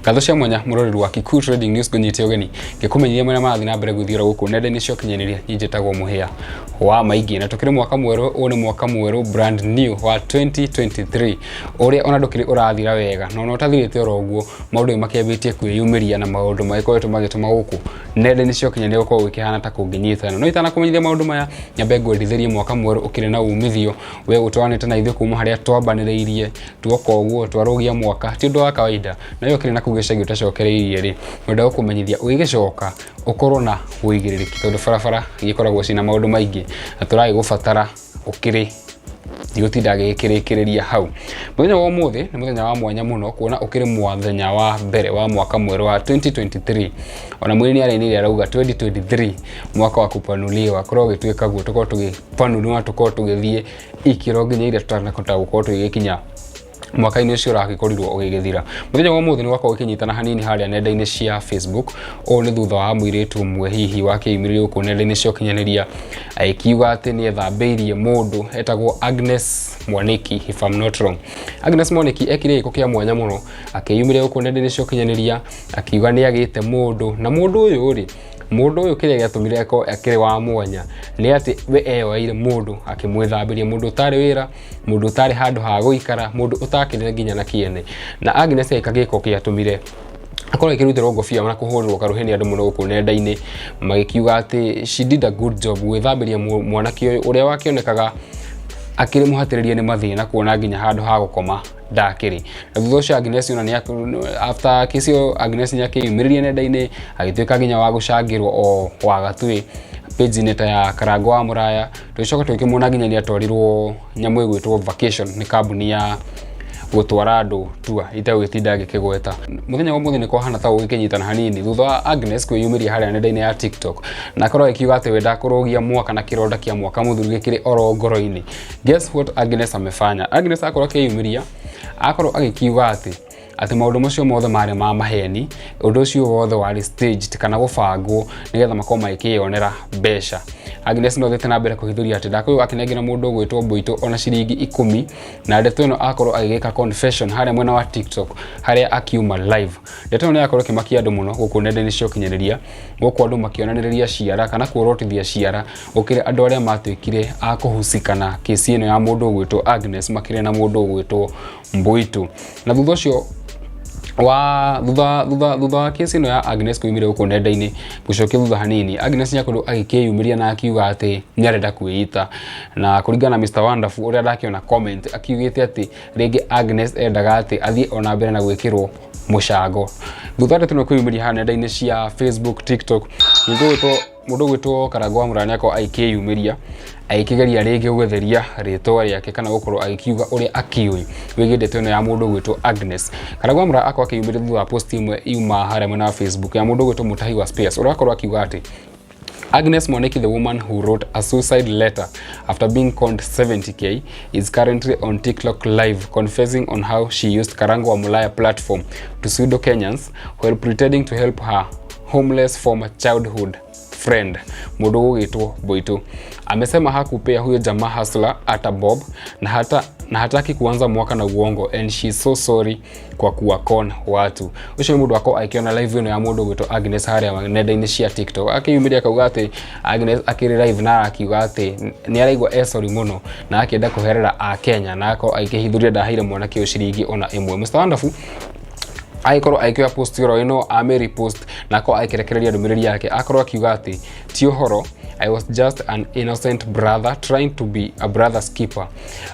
Ngatho cia mwanya mũroreri wa Kikuyu Trading News, ngũnyite ũgeni ngĩkũmenyithia marĩa marathiĩ na mbere gwĩthiĩra gũkũ nenda-inĩ cia ũkinyanĩria. Niĩ njĩtagwo Mũhĩa wa Maingĩ na tũkĩrĩ mwaka mwerũ. Ũyũ nĩ mwaka mwerũ, brand new wa 2023, ũrĩa ona ndũkĩrĩ ũrathira wega, na ona ũtathirĩte oro ũguo, maũndũ nĩ makĩambĩtie kwĩyumĩria na maũndũ magĩkoretwo magĩtũma gũkũ nenda-inĩ cia ũkinyanĩria gũkorwo gũkĩhana ta kũngĩnyitana. No itanakũmenyithia maũndũ maya, nyambe ngwendithĩrie mwaka mwerũ ũkĩrĩ na umithio. We ũtwaranĩte na ithuĩ kuma harĩa twambanĩrĩirie, tuoka ũguo twarũgia mwaka, ti ũndũ wa kawaida. Na we ũkĩrĩ na kũu gĩcagi ũtacokereirie rĩ, ngwenda gũkũmenyithia ũgĩgĩcoka ũkorwo na ũigĩrĩrĩki, tondũ barabara igĩkoragwo ciĩna maũndũ maingĩ na tũragĩgũbatara ũkĩrĩ ndigũtinda ngĩgĩkĩrĩkĩrĩria hau. Mũthenya wa ũmũthĩ nĩ mũthenya wa mwanya mũno, kuona ũkĩrĩ mũthenya wa mbere wa mwaka mwerũ wa 2023. Ona mwĩrĩ nĩ arainĩire, arauga 2023 mwaka wa kupanuliwa. Korwo gĩtuĩka guo, tũkorwo tũgĩpanuliwa na tũkorwo tũgĩthiĩ ikĩro nginya iria tũtanahota gũkorwo tũgĩgĩkinya mwaka-inĩ ũcio ũragĩkorirwo ũgĩgĩthira. Mũthenya wa ũmũthĩ nĩ gwakorwo ũkĩnyitana hanini harĩa nenda-inĩ cia Facebook. Ũũ nĩ thutha wa mũirĩtu ũmwe hihi wakĩyumĩririe gũkũ nenda-inĩ cia ũkinyanĩria agĩkiuga atĩ nĩ ethambĩirie mũndũ etagwo Agnes Mwaniki, if I'm not wrong. Agnes Mwaniki ekire gĩko kĩa mwanya mũno, akĩyumĩria gũkũ nenda-inĩ cia ũkinyanĩria akiuga nĩ agĩte mũndũ, na mũndũ ũyũ rĩ, mũndũ ũyũ kĩrĩa gĩatũmire akorwo akĩrĩ wa mwanya nĩ atĩ we eyoeire mũndũ akĩmwĩthambĩria, mũndũ ũtarĩ wĩra, mũndũ ũtarĩ handũ ha gũikara, mũndũ ũtakĩrĩ nginya na kĩene. Na Agnes agĩka gĩko gĩatũmire akorwo akĩrutĩrwo ngobia na kũhũrĩrwo karũhĩ nĩ andũ mũno gũkũ nenda-inĩ, magĩkiuga atĩ she did a good job gwĩthambĩria mwanake ũyũ ũrĩa wakĩonekaga akĩrĩ mũhatĩrĩrie nĩ mathĩna, kuona nginya handũ ha gũkoma ndakĩrĩ. Na thutha ũcio Agnes ona nĩ after kesi ĩyo, Agnes nĩ akĩyumĩririe nenda-inĩ, agĩtuĩka nginya wa gũcangĩrwo o wagatwĩ page-inĩ ta ya Karango wa Mũraya. Tũgĩcoka tũgĩkĩmuona nginya nĩ atwarirwo nyamũ ĩgwĩtwo vacation nĩ kambuni ya gũtwara andũ tua itegũgĩtinda ngĩkĩgweta. Mũthenya wa ũmũthĩ nĩ kwahana ta gũgĩkĩnyitana hanini thutha wa Agnes kwĩyumĩria harĩa nenda-inĩ ya TikTok na akorwo akiuga atĩ we ndakũrũgia mwaka na kĩronda kĩa mwaka mũthiru gĩkĩrĩ oro ngoro-inĩ. Guess what Agnes amefanya? Agnes akorwo akĩyumĩria, akorwo agĩkiuga atĩ maũndũ macio mothe marĩ ma maheni, ũndũ ũcio wothe warĩ staged kana gũbangwo nĩgetha makorwo magĩkĩyonera mbeca. Agnes no thiĩte na mbere kũhithũria atĩ ndakorirwo akĩnengera mũndũ ũgwĩtwo Mbũitũ ona ciringi 10, na ndeto ĩno akorwo agĩgĩka confession harĩa mwena wa TikTok harĩa akiuma live. Ndeto ĩno nĩ yakorwo ĩkĩmakia andũ mũno gũkũ nenda-inĩ cia ũkinyanĩria, gũkũ andũ makĩonanĩrĩria ciara kana kuorotithia ciara gũkĩrĩ andũ arĩa matuĩkire a kũhusikana kesi ĩno ya mũndũ ũgwĩtwo Agnes makĩrĩ na mũndũ ũgwĩtwo Mbũitũ. Na thutha ũcio wa thutha wa kesi ĩno ya Agnes kwĩyumĩria gũkũ nenda-inĩ, gũcokia thutha hanini, Agnes nĩakorirwo agĩkĩyumĩria na akiuga atĩ nĩarenda kwĩita, na kũringana na Mr Wonderful ũrĩa ndakĩona comment, akiugĩte atĩ rĩngĩ Agnes endaga atĩ athiĩ ona mbere na gwĩkĩrwo mũcango. Thutha ndeto ĩno kwĩyumĩria haha nenda-inĩ cia Facebook, TikTok, mũndũ ũgwĩtwo Karango wa Mũraya nĩakorwo agĩkĩyumĩria agĩkĩgeria rĩngĩ gwĩtheria rĩtwa rĩake kana gũkorwo agĩkiuga ũrĩa akĩũĩ wĩgiĩ ndeto ĩno ya mũndũ ũgwĩtwo Agnes. Karango wa Mũraya akorwo akĩyumĩria thutha wa post ĩmwe yuma harĩa mwena wa Facebook ya mũndũ ũgwĩtwo Mũtahi wa Spares, ũrĩa akorwo akiuga atĩ Agnes Mwaniki, the woman who wrote a suicide letter after being conned 70K, is currently on TikTok live confessing on how she used Karango wa Mulaya platform to swindle Kenyans while pretending to help her homeless former childhood friend, mũndũ ũgwĩtwo Boito. Amesema hakupea huyo jamaa hustler hata bob na hataki kuanza mwaka na uongo and she's so sorry kwa kuwakon watu. Ũcio nĩ mũndũ akorwo akĩona live ĩno ya mũndũ ũgwĩtwo Agnes harĩa nenda-inĩ cia TikTok, akĩyumĩria akauga atĩ Agnes akĩrĩ live na akiuga atĩ nĩ araigua e sorry mũno na akĩenda kũherera a Kenya, na akorwo agĩkĩhithũria ndaheire mwanake ũyũ ciringi ona ĩmwe. Mr Wonderful agĩkorwo agĩkĩoya post ĩro ĩno ame repost na akorwo agĩkĩrekereria ndũmĩrĩri yake, akorwo akiuga atĩ ti ũhoro, "I was just an innocent brother trying to be a brother's keeper.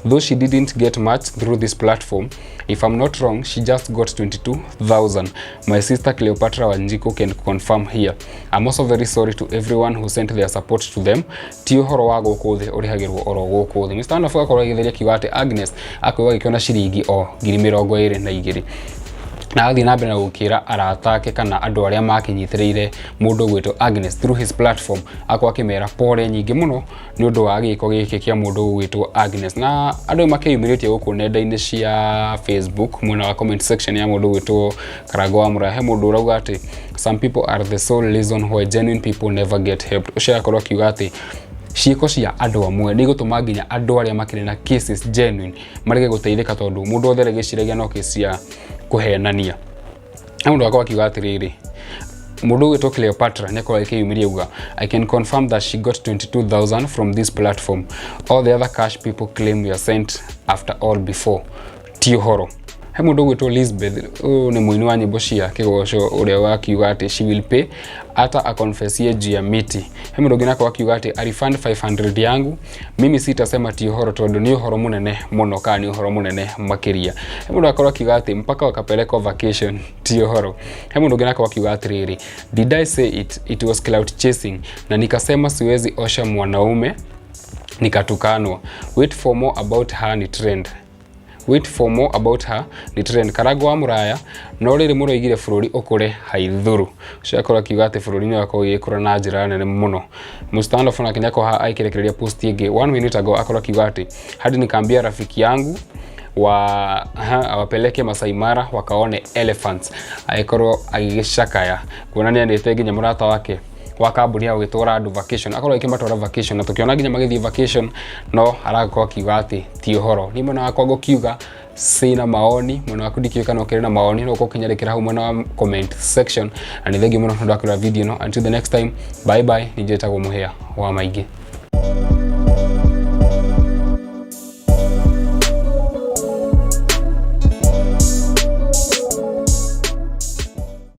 Though she didn't get much through this platform, if I'm not wrong, she just got 22,000. My sister Cleopatra Wanjiku can confirm here. I'm also very sorry to everyone who sent their support to them. Ti ũhoro wa gũkũ thĩ ũrĩhagĩrwo oro gũkũ thĩ." Mr. Wonderful akorwo agĩtheria akiuga atĩ Agnes akorwo agĩkĩona ciringi o 22,000, na agathiĩ na mbere na gũkĩra arata ake kana andũ arĩa makĩnyitĩrĩire mũndũ ũgwĩtwo Agnes through his platform, akorwo akĩmera pole nyingĩ mũno nĩ ũndũ wa gĩko gĩkĩ kĩa mũndũ ũgwĩtwo Agnes. Na andũ makĩyumĩrĩtie gũkũ nenda-inĩ cia Facebook, mwena wa comment section ya mũndũ ũgwĩtwo Karango wa Mũraya, he mũndũ ũrauga atĩ "Some people are the sole reason why genuine people never get helped." Ũcio agakorwo akiuga atĩ ciĩko cia andũ amwe nĩ igũtũma nginya andũ arĩa makĩrĩ na cases genuine marege gũteithĩka, tondũ mũndũ wothe arĩgĩciragia no case ya kũhenania. Na mũndũ akorwo akiuga atĩrĩrĩ, mũndũ ũgwĩtwo Cleopatra nĩ akorwo akĩyumĩria auga, "I can confirm that she got 22,000 from this platform. All the other cash people claim were sent after all before." Ti ũhoro. He mũndũ ũgwĩtwo Lisbeth, ũyũ nĩ mũini wa nyĩmbo cia kĩgoco ũrĩa wakiuga atĩ she will pay hata akonfesie juu ya miti. He mũndũ ũngĩ nako akiuga atĩ arefund 500 yangu, mimi sitasema ti ũhoro tondũ nĩ ũhoro mũnene mũno kana nĩ ũhoro mũnene makĩria. He mũndũ akorwo akiuga atĩ mpaka wakapelekwa vacation, ti ũhoro. He mũndũ ũngĩ nako akiuga atĩrĩrĩ, "Did I say it? It was clout chasing na nikasema siwezi osha mwanaume nikatukanwa. Wait for more about her ni trend, wait for more about her ni trend." Karango wa Muraya, no rĩrĩ mũroigire bũrũri ũkũre haithũrũ. Ũcio akorwo akiuga atĩ bũrũri nĩ wakorwo ũgĩkũra na njĩra nene mũno. Mustandolf nake nĩakorwo aikĩrekereria post ĩngĩ one minute ago, akorwo akiuga atĩ hadi nikaambia rafiki yangu wa ha, awapeleke Masai Mara wakaone elephants, agĩkorwo agĩgĩcakaya kuonania nĩte nginya mũrata wake wa kambuni ya gũgĩtwara andũ vacation, akorwo akĩmatwara vacation na tũkĩona nginya magĩthiĩ vacation, no arakorwo akiuga atĩ ti ũhoro. Niĩ mwena wakwa ngũkiuga sina maoni. Mwena waku ndikĩũĩ kana ũkĩrĩ na maoni, no ũkorwo ũkĩnyandĩkĩra hau mwena wa comment section. Na nĩ thengiũ mũno nĩ ũndũ wa kũrora video ĩno. Until the next time, bye bye. Nĩ njĩtagwo Mũhĩa wa Maingĩ.